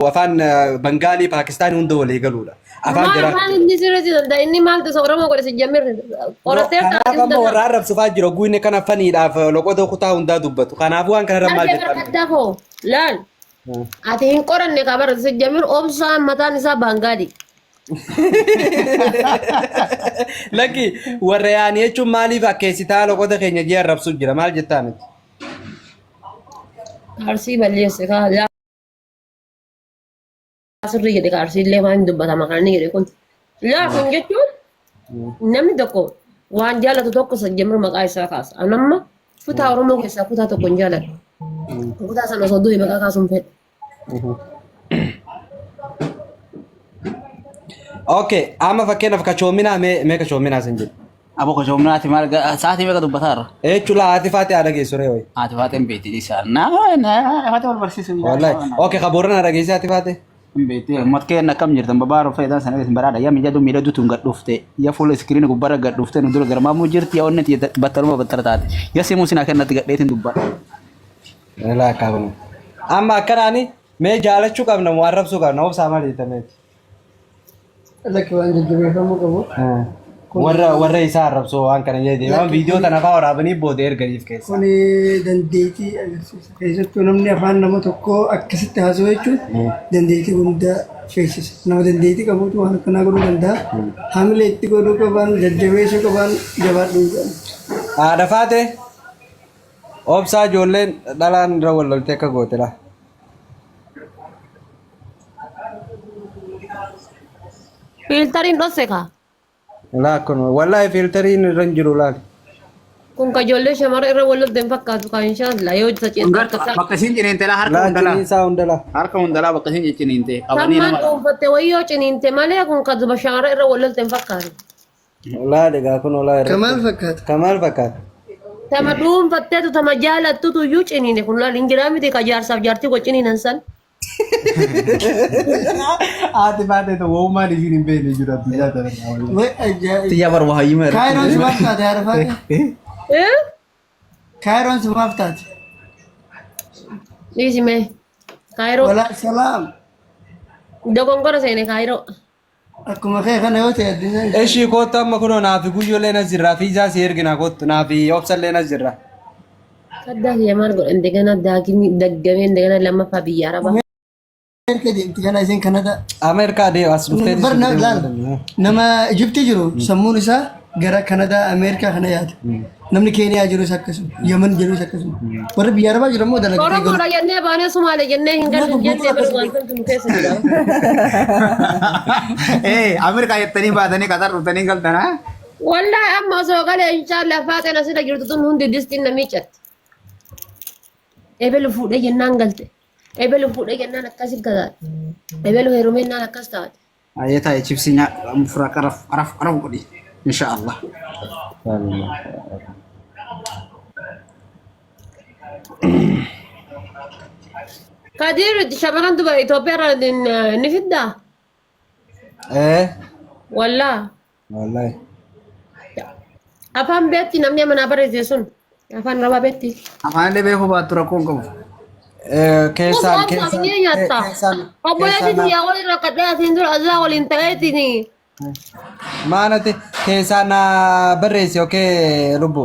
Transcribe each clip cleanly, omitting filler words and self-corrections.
Afaan Bangaalii, Paakistaanii hunda walii galuudha. Afaan Maal jaraa. afaan inni sirriitti danda'a? Inni maaltu isa Oromoo godhe si jammir qorattee Kanaaf taate amma hunda warra arrabsu fa'aa jira. Oguu inni kana faniidhaaf loqoda kutaa hundaa dubbatu. Kanaafuu waan kanarra maal Darbee jettan? barbaaddaa koo laal ati hin qoranne kaa bara si jammir obsaan mataan isaa Baangaali. Lakki warra yaanii jechuun maaliif akkeessitaa loqoda keenya jee arrabsu jira maal jettaa miti? Arsii balleesse kaa laa sirrii jedhe kaa arsii illee waan hin dubbatama kan inni jedhe kun. Laa kun jechuun namni tokko waan jaalatu tokko sajjamir maqaa isaa kaasa. An amma kutaa Oromoo keessaa kutaa tokko hin jaaladhu. Kutaa sana osoo du'e maqaa kaasuun fedhu. Okay, amma fakkeenyaaf kachoominaa mee mee kachoominaa sin jedhu. Abo kochoomnaati maal sa'aatii meeqa dubbataa irra? Jechuun laa haati faati haadha geessu ree wayi. Haati faateen beekti isaa. Naa naa faate wal barsiisuu. Wallahi. Okay, ka Boorana haadha geesse haati faate. Hin beekti. Uummata keenya akkam jirtan babaaroo fayyadaan sana isin baraadha. Yaa miidhagduu miidhagduu tun gad dhufte. Yaa fuula iskiriina gubbaarra gad dhufte nu dura garmaamuu jirti. Yaa onni battaluma battala taate. Yaa simuu sinaa kennatti gadheetiin dubbadha. Laa akkaa kun. Amma akkanaani mee jaalachuu qabna moo arrabsuu qabna obsaa maal jettameeti? Lakki waan jajjabeeffamuu qabu. Warra warra isaa arrabsoo waan kana jedhe waan viidiyoo tana fa'aa waraabanii booda erganiif keessa. Kuni dandeettii agarsiisa. Keessattuu namni afaan nama tokkoo akkasitti haasa'u jechuun dandeettii guddaa feesisa. Nama dandeettii qabutu waan akkanaa godhuu danda'a. Hamilee itti godhuu qaban, jajjabeessuu qaban, jabaadhuu qaban. Haadha faate obsaa ijoolleen dhalaan irra wal loltee akka goote laa. Fiiltariin dhosse kaa. Laa kun wallahi fiiltariin irra hin jiru laal. Kun ka ijoollee shamara irra wal lolte hin fakkaatu kaa inshaallah yoo isa Kun gartu ceessaa bakka isiin ciniinte laa harka Laa hundalaa. ciniinsaa hundalaa. Harka hundalaa bakka isiin ciniinte qabanii Sammaan nama. dhuunfatte wayyoo ciniinte malee kun ka duba shamara irra wal lolte hin fakkaatu. Laal egaa kun olaa irratti. Kamaal fakkaata. Kamaal fakkaata. Tama dhuunfatteetu tama jaalattutu iyyuu ciniine kun laal hin jiraa miti ka jaarsaaf jaartii wal ciniinan san. Haati baatee ta'u waumaan isiin hin beekne jiru addunyaa tana. Way ajaa'iba. Tiyya bar wahayyuma Kaayiroon sumaaf taate haadha faate. Eh? Kaayiroon sumaaf taate. Dhiisi mee. Kaayiroo. Walaa salaam. Dogongora seene kaayiroo. Akkuma kee kana yoo ta'e addunyaan Ishii kottu amma kunoo naafi guyyoolee nas jirra fiizaa si ergina kottu naafi obsallee nas jirra. Kaddaa kiyya maal godhan indegana daagimii daggamee indegana lammaffaa biyya arabaa. Ameerikaa deemti kana isin Kanada. Ameerikaa deemu as dhuftee Bar na laal nama Ijiptii jiru sammuun isaa gara Kanadaa Ameerikaa kana yaada. Namni Keeniyaa jirus akkasuma Yemen jirus akkasuma. Warri biyya Arabaa jiru immoo dalagatee galu. Oromoodha jennee baanee Sumaalee jennee hin gallu jennee garuu waan santu nu keessa jira. Eh, Ameerikaa jettanii baatanii Qatar dhuftanii galtanaa. Wallahi amma osoo galee inshaallah faaxeen asirra jirtu tun hundi distiin na miiccatti. Ebelu fuudhee jennaan galte. Ebelu fuudhee jennaan akkas taate. Ebelu heerumee jennaan akkas taate. Ayee taa'e chipsii nyaadhu fura qaraf qaraf qaraf godhi. Insha Allah. Kadir shamarran dubara Itoophiyaa irraa ni fiddaa? Eh, Wallaa. wallahi. Afaan beekti namni amanaa barreesse sun. Afaan arabaa beekti. Afaan illee beekuu baattu rakkoo hin qabu. Eh, keessaan Obbo keessaan ni nyaatta. keessaan Obboleessi keessaan tiyyaa waliin rakkadhee asiin dura azaa waliin ta'eetiin maanati keessaan na barreessi okee lubbu.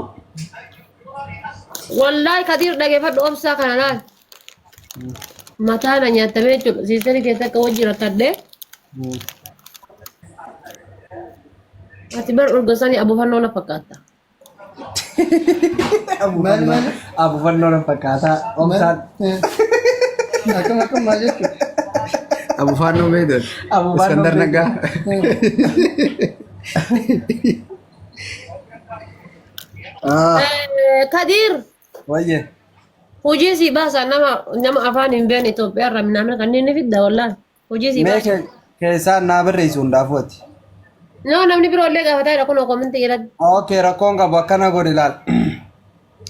Wallahi Kadir dhageeffadhu obsaa kana laal. Mataa na nyaatamee jechuudha. Siisterii keessa akka wajji rakkadhee. Ati bar urga sanii abufannoo na fakkaatta. Maal maal? Abufannoo na fakkaata. Obsaan Akkam akkam maal jechuudha? Abufaannoo beektan. Abufaannoo Iskandar beektan. Naggaa. Ah, Kadir wayye. hojii sii baasa nama nama afaan hin beekne Itoophiyaa irraa minaamin kanneen ni fidda wallahi. Hojii sii Mee baasa. keessaan naa barreessi hundaafuu ati. No namni biroo illee gaafataa jira kunoo kominti jalatti. Okay, rakkoon qabu akkana godhi laal.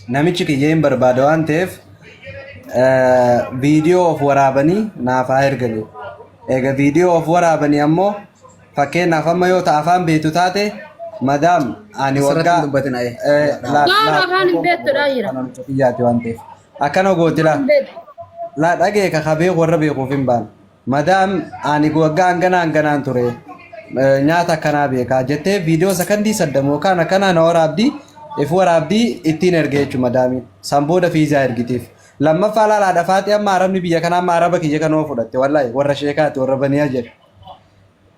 Namichi kiyya hin barbaada waan ta'eef viidiyoo of waraabanii naaf haa erganii. Egaa viidiyoo of waraabanii ammoo fakkeenyaaf amma yoo ta'a afaan beektu taate madaam ani Asirratti waggaa hin dubbatin ayee. laal Gaara laal afaan hin rakkoon qabu beektudha jira. namicha kiyyaati waan ta'eef. Akkana gooti laal. Hin beektu. Laa dhagee ka beeku warra beekuuf hin baane. Madaam ani waggaa hanganaa hanganaan ture nyaata akkanaa beekaa jettee viidiyoo sakandii saddam yookaan akkanaa na waraabdii if waraabdii ittiin erge jechuudha madaamiin. San booda fiizaa ergitiif. Lammaffaa laal haadha faaxee amma arabni biyya kanaa amma araba kiyya kanoo fudhatte wallaahi warra sheekaati warra baniyaa jedhe.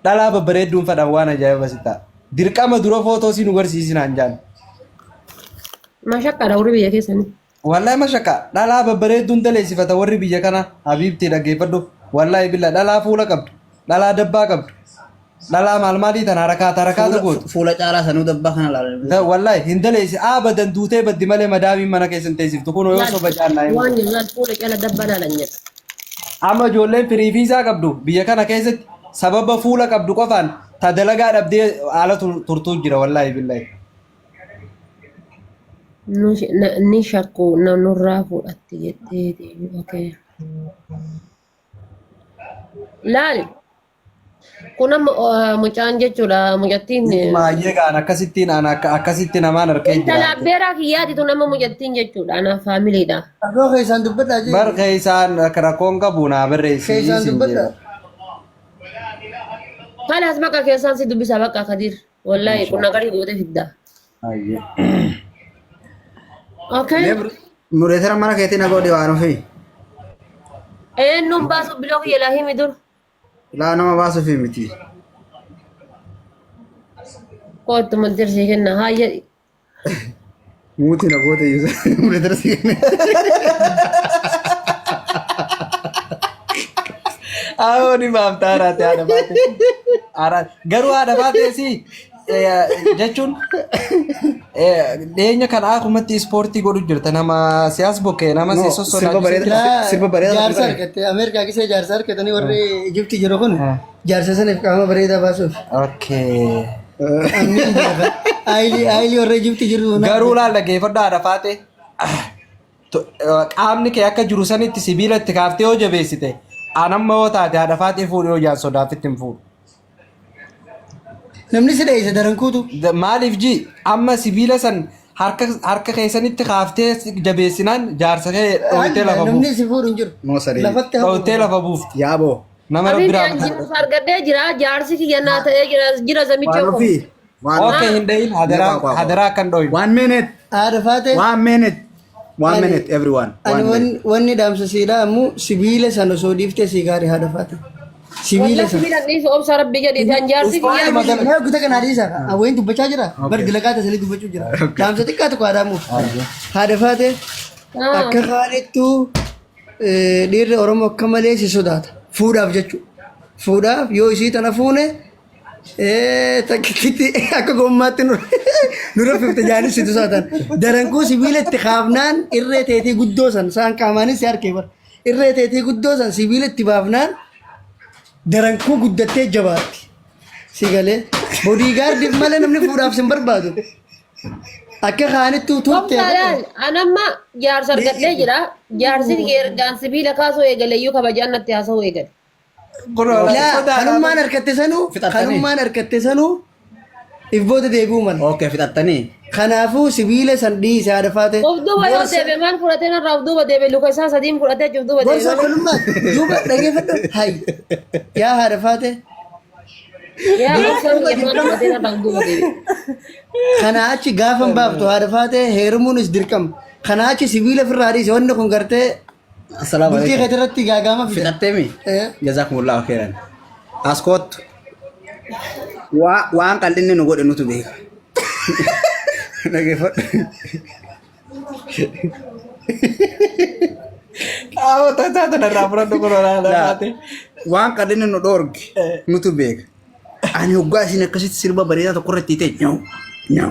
Dhalaa babbareedduun fadhan waan ajaa'iba si ta'a. Dirqama dura footoo si nu garsiisi naan jaan. Mashaqqaadha warri biyya keessanii. Wallahi mashaqqa dhalaa babbareedduun daleessifata warri biyya kana habiibtii dhaggeeffadhu. Wallahi billa dhalaa fuula qabdu dhalaa dabbaa qabdu dhalaa maal maalii tan harakaata harakaata gootu. Fuula caalaa sanuu dabbaa kana laalan. Wallahi hin daleessi abadan duutee baddi malee madaamiin mana keessa hin teessiftu kunoo yoo soba jaannaa hin Waan jiraan fuula cala dabbaa laalan jedha. Amma ijoolleen firii fiizaa qabdu biyya kana keessatti sababa fuula qabdu qofaan ta dalagaa dhabdee haala turtuu jira wallaahi billahi. Ni shakku na nurraa fudhatti jettee okay. Laali kun amma mucaan jechuudha mucattiin Maayyee gaan akkasittiin aan akka akkasitti namaan harkee intala jira. abbeeraa kiyyaati tun amma mucattiin jechuudha anaaf faamiliidha. Aboo keessaan dubbadhaa jee. Bar keessaan akka rakkoon qabu naa barreessii Keessaan siin dubbadhaa. jedha. Kalaas bakka keessaan si dubbisa bakka Kadir. Wallahi kun nagarii goote fidda. Ayyee. Okay. Mureetara mana keetii na godhi waan ofii. Eenyuun baasu biloo kiyya laa himi dur. Laa nama baasuufi miti. Kootu maddirsii kenna haayya. Muutii na goote iyyuu mureetara si kenne. Awoo ni baafta haaraate haadha baate. Haaraate. Garuu haadha baatee si jechuun dhiyeenya kana akkumatti ispoortii godhu jirta nama siyaas bokkee nama si No, sirba sossodaachisuu bareeda jira. sirba bareeda Jaarsa argatte Ameerikaa keessa jaarsa argatanii warri Ijiptii jiru kun jaarsa saniif qaama bareedaa baasuuf. Okay. Amni hin beeka. Aayilii aayilii warra Ijiptii jiru. Garuu laal dhaggeeffadhu haadha faatee. Qaamni kee akka jiru sanitti sibiila itti kaaftee yoo jabeessite an amma yoo taate haadha faaxee fuudhu yoo jaan sodaafitti hin fuudhu. Namni si dheeysa daran kuutu. Maaliif ji amma sibiila san harka harka keessanitti kaaftee jabeessinaan jaarsa kee dhooytee lafa Namni buufti. si fuudhu hin jiru. Moo sadii. Lafatti hafu. Dhooytee lafa buufti. Yaaboo. Nama rabbi Habibi biraa an jiru argadhee jira jaarsi kiyya naa ta'ee jira jira zamicha Waan koo. ofii. Waan Okay hin dhayin hadaraa hadaraa akkan dhooyin. One minute. Haadha faatee. One minute. One Ani- minute everyone. Ani One minute. wanni dhaamsa siidhaa ammoo sibiila sana osoo dhiiftee sii gaarii haadha faate. Sibiila Wallahi sana. sibiila dhiisu obsa rabbi jedhiiti an jaarsi kiyya Mee guuta kana dhiisa. Wayin dubbachaa jira. Bar dilaqaa tasanii dubbachuu jira. Dhaamsa xiqqaa tokko haadhaamuuf. Haadha faate akka kaanittuu dhiirri Oromoo akka malee si sodaata. Fuudhaaf jechuudha. Fuudhaaf yoo isii tana fuune Takkitti akka gommaatti nu raffifte jaanis situ saatan. Darankuu sibiila itti kaafnaan irree teetii guddoo san saan qaamaanis si harkee bara. Irree teetii guddoo san sibiila itti baafnaan darankuu guddattee jabaatti. Si galee boodiigaardiif malee namni fuudhaaf sin barbaadu. Akka kaanittuu turte. Obsaadhaan anamma jaarsa argadhee jira. Jaarsi ergaan sibiila kaasuu eegale iyyuu kabajaan natti haasa'uu eegale. Laa kanummaan harkatte sanuu Fixattanii? kanummaan harkatte sanuu if booda deebi'uu mala. Okay, fixattanii. Kanaafuu sibiila san dhiise haadha faate. Of duuba yoo deebe maal fudhatee narraa of duuba deebe luka isaa sadiin fudhatee achi of duuba deebe. Gorsa kanummaa duuba dhageeffadhu hay yaa haadha faate Yaa obsa kiyya maal fudhatee narraa of duuba deebe. kana achi gaafa hin baaftu haadha faate heerumuunis dirqama. Kana achi sibiila ofirraa dhiise wanni kun gartee Assalaamu Bultii alaikum. keetii irratti gaagaama fida. Fixattee mi? Eh. Jazakumullahu khairan. As koottu. Waan qal'inni nu godhe nutu beeka. Dhageeffadhu. Qaama tasaa tanarraa fudhadhu kun olaanaa taate. Waan qal'inni nu dhoorge nutu beeka. Ani hoggaa isin akkasitti sirba bareedaa tokko irratti hiite nyaw nyaw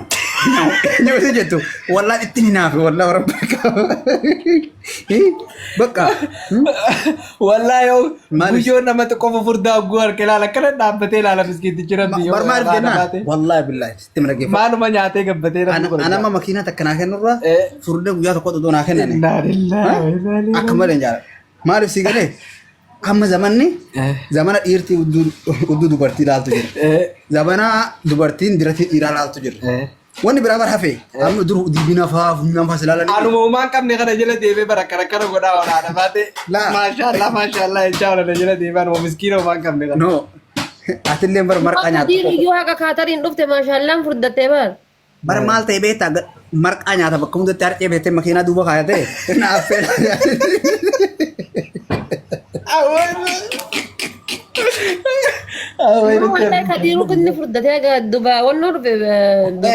nyaw nyaw isa jettu wallaa itti hin haafe wallaa warra bakka Wallaa yoo Maaliif? guyyoon nama xiqqoo fufurdaa hogguu harka ilaala akkana dhaabbatee ilaala miskiintichi rabbi yoo bar maaliif haadha jennaan baate. wallaahi billaahi sitti mana geeffa Maaluma nyaatee gabbatee rabbi godha. anama makiinaa takka naa kennurraa furdee guyyaa tokko odoo naa kennani Innaa lillaahi wa innaa ilaihi akka malee hin jaalladhu maaliif si galee Amma zamanni zamana dhiirti udduu dubartii laaltu jira. Zamana dubartiin diratii dhiiraa laaltu jira. Wanni biraa bar hafe. Amma dur diibina faa funyaan faa silaalanii. Anuma uumaa hin qabne kana jala deemee bara akkana akkana godhaa oolaa haadha baatee. Laa. Maashaallah maashaallah jechaa oola na jala deemee anuma miskiina uumaa hin qabne kana. No. Atillee bar marqaa nyaata. Diin iyyuu haqa kaatariin dhufte maashaallaan furdattee bar. Bar maal ta'e beektaa marqaa nyaata bakka hundatti harcee beektee makiinaa duuba kaayatee na affeera. Wallahi kadiiruu inni furdatee haga duba wannoo dhufe duba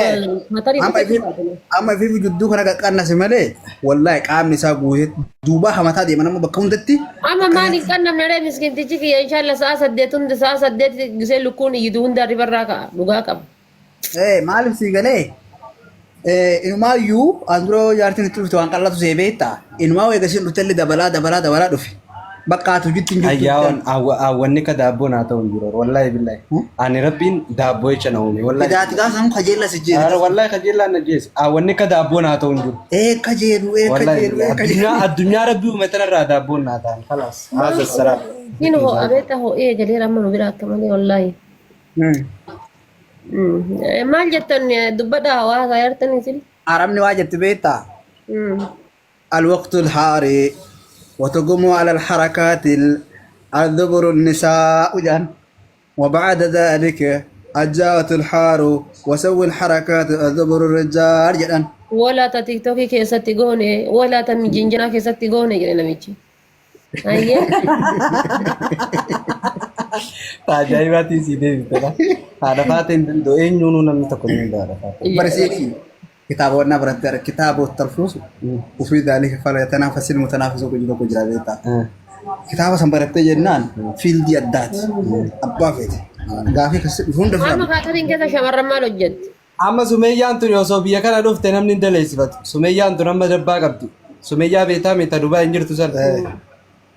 kaatariin Amma dhufte. amma ifiif jidduu kana qaqqannase malee wallahi qaamni isaa guutee duubaa hamataa deema nama bakka hundatti. Amma maal hin qannamne ree miskintichi kiyya inshallah sa'a 8 hunda sa'a 8 gisee lukkuun iyyitu hunda ribarraa ka'a dhugaa qaba. Maaliif sii galee inumaayyuu an dura jaartiin itti dhufte waan qal'atu see beektaa inumaa eegasiin dhufte illee dabalaa dabalaa dabalaa dhufe bakka ati hojiitti hin jirtu. Ayyaawwan awwanni ka daabboo naa ta'u hin jiru wallahi billahi ani rabbiin daabboo jecha na uume wallahi. Idaati gaafa san kajeella si Ara jeetu. wallahi kajeellaan na jeesse awwanni ka daabboo naa ta'u hin jiru. Ee kajeelu ee Wallahi kajeelu ee kajeelu. addunyaa addunyaa rabbii uume tanarraa daabboon naa ta'an kalaas haasa salaam. Hin ho'a beektaa ho'ee galeera amma nu bira akka malee wallahi. Maal jettan dubbadha hawaasa yartan isin. Arabni waa jetti beektaa? الوقت الحاري وتقوم على الحركات الذبر النساء جان وبعد ذلك الجاوة الحار وسوي الحركات الذبر الرجال جان. Walaa ta tiktookii keessatti goone walaa ta mijinjinaa keessatti goone jedhe namichi. Ayyee. Ajaa'ibaatiin sii deebite. Haadha faatee hin danda'u eenyuunuu namni tokko hin danda'u haadha faatee. برسيتي كتاب ورنا برد كتاب التلفوس وفي ذلك فليتنافس المتنافسون كجرا كجرا بيتا كتاب سنبرت جنان فيلدي الدات أبا فيت غافي كس هون Amma دفرم kaatariin keessa shamarran maal hojjetti? Amma Sumeeyyaan tun osoo biyya kana dhufte namni hin daleessifatu. Sumeeyyaan tun amma dabbaa qabdi. Sumeeyyaa beektaa meeta Dubaay hin jirtu sana.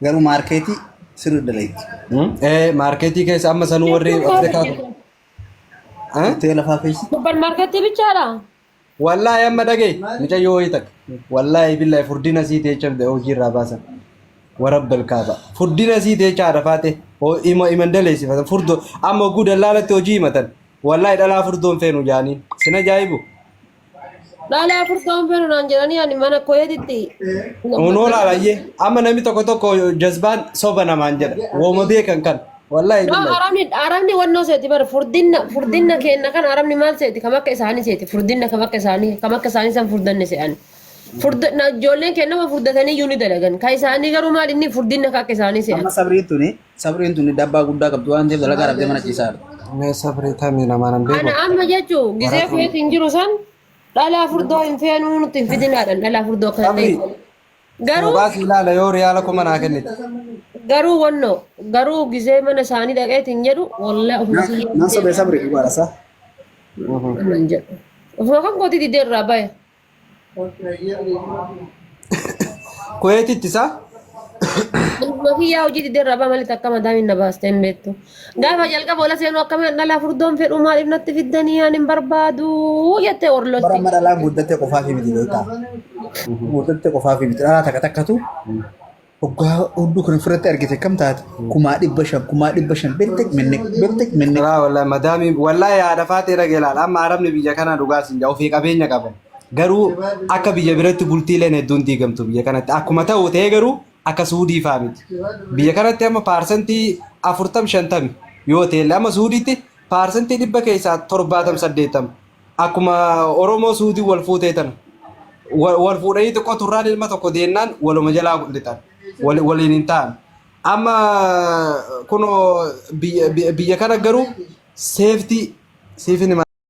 Garuu maarkeetii sirri dalayti. Maarkeetii keessa amma sanuu warri Afrikaa kun. Hoteela fa'aa keessa. Supparmaarkeetii bichaadha. Wallaahi amma dhagaye mucayyoo wayii takka. Wallaahi billahi furdina sii teecha hojii irraa baasan. Warabbal kaaba. Furdina sii teecha haadha faate ima iman daleessifatan furdoo amma oguu dallaalatti hojii himatan. Wallaahi dhalaa furdoon feenu jaaniin. Sin ajaa'ibu. Dhalaa furdoon feenu naan jedhanii ani mana koyeetitti. Unoo laalayyee amma namni tokko tokko jazbaan soba namaan jedha. Wooma beekan kan. Wallaahi No, billahi. arabni wannoo seeti bara furdinna furdinna kenna kan arabni maal seeti kam akka isaanii seeti furdinna kam akka isaanii kam akka isaanii san furdanne se'an. Furdinna ijoolleen kennama furdatanii iyyuu ni dalagan. Ka isaanii garuu maal inni furdinna ka akka isaanii se'an. Amma sabriin tuni dabbaa guddaa qabdu waan ta'eef dalagaa dhabdee mana ciisaa jirti. Mee sabrii tamii namaan hin beeku. Ana amma jechuun gisee feeti hin jiru san dhalaa furdoo hin feenuu nutti hin fidinaadhaan dhalaa furdoo akka Sabrii. ta'e. Garuu Baas ilaala yoo riyaala kuma naa kennite. garuu wannoo garuu gisee mana isaanii dhaqeeti hin jedhu wallahi ofuma Nan sobee sabrii dhugaadha sa. hin jedhu. Ofuma kan kooti didee irraa bahe. Kuweetitti isaa? Ofuma kiyyaa hojii didee irraa bahe malee takka mataa hin na baastee hin beektu. Gaafa jalqaba ola seenuu akkam dhalaa furdoon fedhu maaliif natti fiddanii ani hin barbaadu jettee Bara orlotti. amma dhalaan guddattee qofaaf miti beektaa. Guddattee qofaaf miti dhalaa takka takkatu hoggaa hudduu kan ofirratti argite kam taate 500,000 500,000 beltek minnek beltek minnek. Laa wallahi madaamii wallahi haadha faatee dhagee laala amma arabni biyya kanaa dhugaa siin jaa ofii qabeenya qaban garuu akka biyya biratti bultiileen hedduun diigamtu biyya kanatti akkuma ta'u ta'ee garuu akka suudii faa miti biyya kanatti amma 40% 50% yoo ta'e amma suudiitti 100% keessaa 70 80 akkuma Oromoo suudii wal fuutee tana wal fuudhanii xiqqoo turraan ilma tokko deennaan waluma jalaa lixan waliin hin ta'an. Amma kunoo biyya kana garuu seeftii siifin hima.